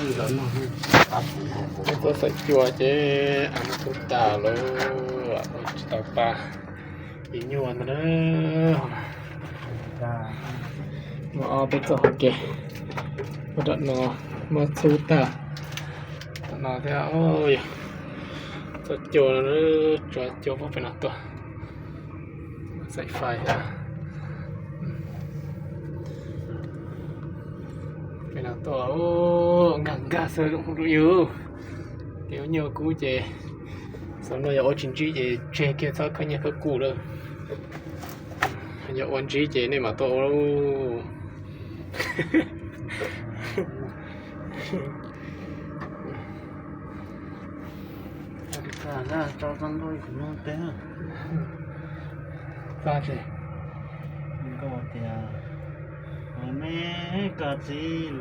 Peb txhob xaim cua ces av no tub tas lawm, tsis tau pa. Ces nyuaj ntag na. Muaj ob peb txoj hauv kev, muab tom no, muab txhub tag tom no thiab. Txoj cua no, tso cua puag pem no tuaj. Xaim fais thiab. Pem no tuaj, nkag nkag xwb zoo rau yus. Ces ua nyuaj kub ces, xav no yog ua tsis ntsib ces tseg kiag txhob khaub nyiaj khaub kub lawm. Yog ua ntsib ces nej mam tuaj ua lauj. Txaj ces nkauj tias, me koj txiv.